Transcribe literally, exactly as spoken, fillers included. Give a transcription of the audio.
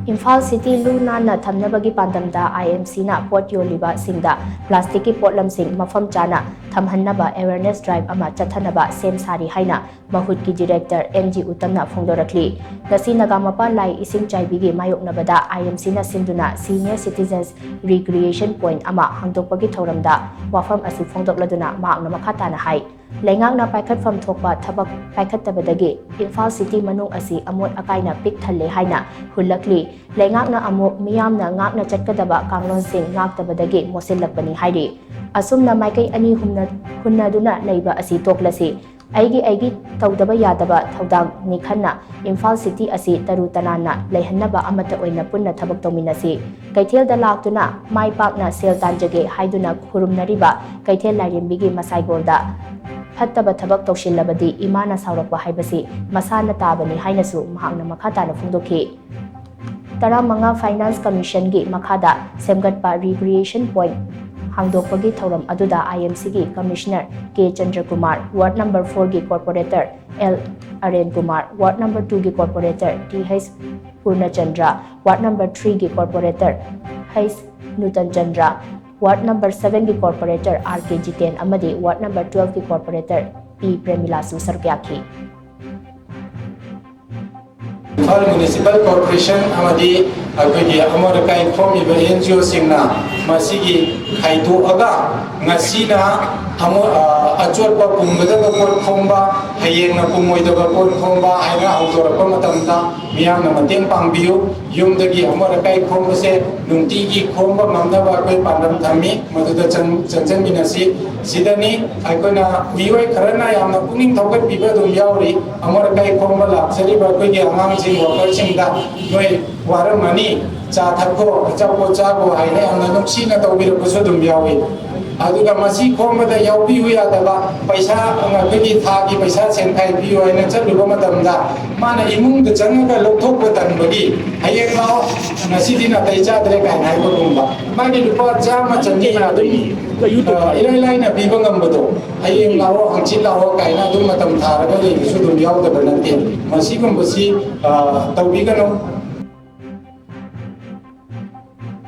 Imphal city ꯂꯨ ꯅꯥꯟꯅ ꯊꯝꯅꯕꯒꯤ ꯄꯥꯟꯗꯝꯗ ꯑꯥꯏ M ꯁꯤꯅ ꯄꯣꯠ ꯌꯣꯜꯂꯤꯕꯁꯤꯡꯗ ꯄ꯭ꯂꯥꯁꯇꯤꯛꯀꯤ ꯄꯣꯠꯂꯝꯁꯤꯡ ꯃꯐꯝ ꯆꯥꯅ ꯊꯝꯍꯟꯅꯕ ꯑꯦꯋꯦꯔꯅꯦꯁ ꯗ꯭ꯔꯥꯏꯚ ꯑꯃ ꯆꯠꯊꯅꯕ ꯁꯦꯝ ꯁꯥꯔꯤ ꯍꯥꯏꯅ ꯃꯍꯨꯠꯀꯤ ꯗꯤꯔꯦꯛꯇꯔ ꯑꯦꯟ ꯖꯤ ꯎꯇꯝꯅ ꯐꯣꯡꯗꯣꯔꯛꯂꯤ꯫ ꯉꯁꯤ ꯅꯒꯥꯃꯄꯥꯜ ꯂꯥꯏ ꯏꯁꯤꯡ ꯆꯥꯏꯕꯤꯒꯤ ꯃꯥꯌꯣꯛꯅꯕꯗ ꯑꯥꯏ ꯑꯦꯝ ꯁꯤꯅ ꯁꯤꯟꯗꯨꯅ ꯁꯤꯅꯤꯌꯔ ꯁꯤꯇꯤꯖꯟꯁ ꯔꯤꯀ꯭ꯔꯤꯌꯦꯁꯟ ꯄꯣꯏꯟꯠ ꯑꯃ ꯍꯥꯡꯗꯣꯛꯄꯒꯤ ꯊꯧꯔꯝꯗ ꯋꯥꯐꯝ ꯑꯁꯤ ꯐꯣꯡꯗꯣꯛꯂꯗꯨꯅ ꯃꯍꯥꯛꯅ ꯃꯈꯥ ꯇꯥꯅ ꯍꯥꯏ, ꯂꯩꯉꯥꯛꯅ ꯄꯥꯏꯈꯠꯐꯝ ꯊꯣꯛꯄ ꯊꯕꯛ ꯄꯥꯏꯈꯠꯇꯕꯗꯒꯤ ꯏꯝꯐꯥꯜ ꯁꯤꯇꯤ ꯃꯅꯨꯡ ꯑꯁꯤ ꯑꯃꯣꯠ ꯑꯀꯥꯏꯅ ꯄꯤꯛ ꯊꯜꯂꯦ ꯍꯥꯏꯅ ꯍꯨꯜꯂꯛꯂꯤ꯫ ꯂꯩꯉꯥꯛꯅ ꯑꯃꯨꯛ ꯃꯤꯌꯥꯝꯅ ꯉꯥꯛꯅ ꯆꯠꯀꯗꯕ ꯀꯥꯡꯂꯣꯟꯁꯤꯡ ꯉꯥꯛꯇꯕꯗꯒꯤ ꯃꯣꯠꯁꯤꯜꯂꯛꯄꯅꯤ ꯍꯥꯏꯔꯤ꯫ ꯑꯁꯨꯝꯅ ꯃꯥꯏꯀꯩ ꯑꯅꯤ ꯍꯨꯝꯅ-, ꯍꯨꯟꯅꯗꯨꯅ ꯂꯩꯕ ꯑꯁꯤ ꯇꯣꯛꯂꯁꯤ꯫ ꯑꯩꯒꯤ ꯑꯩꯒꯤ ꯇꯧꯗꯕ ꯌꯥꯗꯕ ꯊꯧꯗꯥꯡꯅꯤ ꯈꯟꯅ ꯏꯝꯐꯥꯜ ꯁꯤꯇꯤ ꯑꯁꯤ ꯇꯔꯨ ꯇꯅꯥꯟꯅ ꯂꯩꯍꯟꯅꯕ ꯑꯃꯠꯇ ꯑꯣꯏꯅ ꯄꯨꯟꯅ ꯊꯕꯛ ꯇꯧꯃꯤꯟꯅꯁꯤ꯫ ꯀꯩꯊꯦꯜꯗ ꯂꯥꯛꯇꯨꯅ ꯃꯥꯏ ꯄꯥꯛꯅ ꯁꯦꯜ ꯇꯥꯟꯖꯒꯦ ꯍꯥꯏꯗꯨꯅ ꯈꯨꯔꯨꯝꯅꯔꯤꯕ ꯀꯩꯊꯦꯜ ꯂꯥꯏꯔꯦꯝꯕꯤꯒꯤ ꯃꯁꯥꯏꯒꯣꯜꯗ ꯐꯠꯇꯕ ꯊꯕꯛ ꯇꯧꯁꯤꯜꯂꯕꯗꯤ ꯏꯃꯥꯅ ꯁꯥꯎꯔꯛꯄ ꯍꯥꯏꯕꯁꯤ ꯃꯁꯥꯅ ꯇꯥꯕꯅꯤ ꯍꯥꯏꯅꯁꯨ ꯃꯍꯥꯛꯅ ꯃꯈꯥ ꯇꯥꯅ ꯐꯣꯡꯗꯣꯛꯈꯤ꯫ ꯇꯔꯥꯃꯉꯥ ꯐꯥꯏꯅꯥꯟꯁ ꯀꯃꯤꯁꯟꯒꯤ ꯃꯈꯥꯗ ꯁꯦꯝꯒꯠꯄ ꯔꯤꯀ꯭ꯔꯤꯌꯦꯁꯟ ꯄꯣꯏꯟꯠ ꯍꯥꯡꯗꯣꯛꯄꯒꯤ ꯊꯧꯔꯝ ꯑꯗꯨꯗ ꯑꯥꯏ ꯑꯦꯝ ꯁꯤꯒꯤ commissioner K Chandrakumar, ward number ꯐꯣꯔꯒꯤ corporator L Aren Kumar, ward number ꯇꯨꯒꯤ corporator T H Purnachandra, ward number ꯊ꯭ꯔꯤꯒꯤ corporator H Nutan Chandra, ward number ꯁꯚꯦꯟꯒꯤ ꯀꯣꯔꯄꯣꯔꯦꯇꯔ ꯑꯥꯔ ꯀꯦ ꯖꯤꯇꯦꯟ ꯑꯃꯗꯤ ꯋꯥꯔꯗ ꯅꯝꯕꯔ ꯇꯨꯋꯦꯜꯐꯀꯤ ꯀꯣꯔꯄꯣꯔꯦꯇꯔ ꯄꯤ ꯄ꯭ꯔꯦꯃꯤꯂꯥꯁꯨ ꯁꯔꯨꯛ ꯌꯥꯈꯤ꯫ ꯏꯝꯐꯥꯜ ꯃ꯭ꯌꯨꯅꯤꯁꯤꯄꯥꯜ ꯀꯣꯔꯄꯣꯔꯦꯁꯟ ꯑꯃꯗꯤ ꯑꯩꯈꯣꯏꯒꯤ ꯑꯃꯣꯠ ꯑꯀꯥꯏ ꯈꯣꯝꯃꯤꯕ ꯑꯦꯟ ꯖꯤ ꯑꯣꯁꯤꯡꯅ ꯃꯁꯤꯒꯤ ꯈꯥꯏꯗꯣꯛꯑꯒ ꯉꯁꯤꯅ ꯑꯃꯣꯠ-, ꯑ, ꯑꯆꯣꯠꯄ ꯄꯨꯝꯒꯗꯕ ꯄꯣꯠ ꯈꯣꯝꯕ, ꯍꯌꯦꯡꯅ ꯄꯨꯝꯃꯣꯏꯗꯕ ꯄꯣꯠ ꯈꯣꯝꯕ ꯍꯥꯏꯅ ꯍꯧꯗꯣꯔꯛꯄ ꯃꯇꯝꯗ ꯃꯤꯌꯥꯝꯅ ꯃꯇꯦꯡ ꯄꯥꯡꯕꯤꯌꯨ꯫ ꯌꯨꯝꯗꯒꯤ ꯑꯃꯣꯠ ꯑꯀꯥꯏ ꯈꯣꯝꯕꯁꯦ ꯅꯨꯡꯇꯤꯒꯤ ꯈꯣꯝꯕ ꯉꯝꯅꯕ ꯑꯩꯈꯣꯏ ꯄꯥꯟꯗꯝ ꯊꯝꯃꯤ꯫ ꯃꯗꯨꯗ ꯆꯪ-, ꯆꯪꯁꯤꯟꯃꯤꯟꯅꯁꯤ꯫ ꯁꯤꯗꯅꯤ ꯑꯩꯈꯣꯏꯅ ꯃꯤꯑꯣꯏ ꯈꯔꯅ ꯌꯥꯝꯅ ꯄꯨꯛꯅꯤꯡ ꯊꯧꯒꯠꯄꯤꯕ ꯑꯗꯨꯝ ꯌꯥꯎꯔꯤ꯫ ꯑꯃꯣꯠ ꯑꯀꯥꯏ ꯈꯣꯝꯕ ꯂꯥꯛꯆꯔꯤꯕ ꯑꯩꯈꯣꯏꯒꯤ ꯑꯉꯥꯡꯁꯤꯡ, ꯋꯥꯀꯔꯁꯤꯡꯗ ꯅꯣꯏ ꯋꯥꯔꯝꯃꯅꯤ, ꯆꯥ ꯊꯛꯈꯣ, ꯑꯆꯥꯄꯣꯠ ꯆꯥꯈꯣ ꯍꯥꯏꯅ ꯌꯥꯝꯅ ꯅꯨꯡꯁꯤꯅ ꯇꯧꯕꯤꯔꯛꯄꯁꯨ ꯑꯗꯨꯝ ꯌꯥꯎꯏ꯫ ꯑꯗꯨꯒ ꯃꯁꯤ ꯈꯣꯝꯕꯗ ꯌꯥꯎꯕꯤꯌꯨ ꯌꯥꯗꯕ ꯄꯩꯁꯥ, ꯑꯩꯈꯣꯏꯒꯤ ꯊꯥꯒꯤ ꯄꯩꯁꯥ ꯁꯦꯟꯈꯥꯏ ꯄꯤꯌꯨ ꯍꯥꯏꯅ ꯆꯠꯂꯨꯕ ꯃꯇꯝꯗ ꯃꯥꯅ ꯏꯃꯨꯡꯗ ꯆꯪꯉꯒ ꯂꯧꯊꯣꯛꯄ ꯇꯟꯕꯒꯤ, "ꯍꯌꯦꯡ ꯂꯥꯛꯑꯣ, ꯉꯁꯤꯗꯤ ꯅꯥꯇꯩ ꯆꯥꯗ꯭ꯔꯦ" ꯀꯥꯏꯅ ꯍꯥꯏꯕꯒꯨꯝꯕ꯫ ꯃꯥꯒꯤ ꯂꯨꯄꯥ ꯆꯥꯝꯃ ꯆꯅꯤ ꯑꯗꯨꯝ, ꯑ, ꯏꯔꯥꯏ ꯂꯥꯏꯅ ꯄꯤꯕ ꯉꯝꯕꯗꯣ, "ꯍꯌꯦꯡ ꯂꯥꯛꯑꯣ, ꯍꯪꯆꯤꯠ ꯂꯥꯛꯑꯣ" ꯀꯥꯏꯅ ꯑꯗꯨꯝ ꯃꯇꯝ ꯊꯥꯔꯒ ꯂꯩꯕꯁꯨ ꯑꯗꯨꯝ ꯌꯥꯎꯗꯕ ꯅꯠꯇꯦ꯫ ꯃꯁꯤꯒꯨꯝꯕꯁꯤ, ꯑ, ꯇꯧꯕꯤꯒꯅꯨ꯫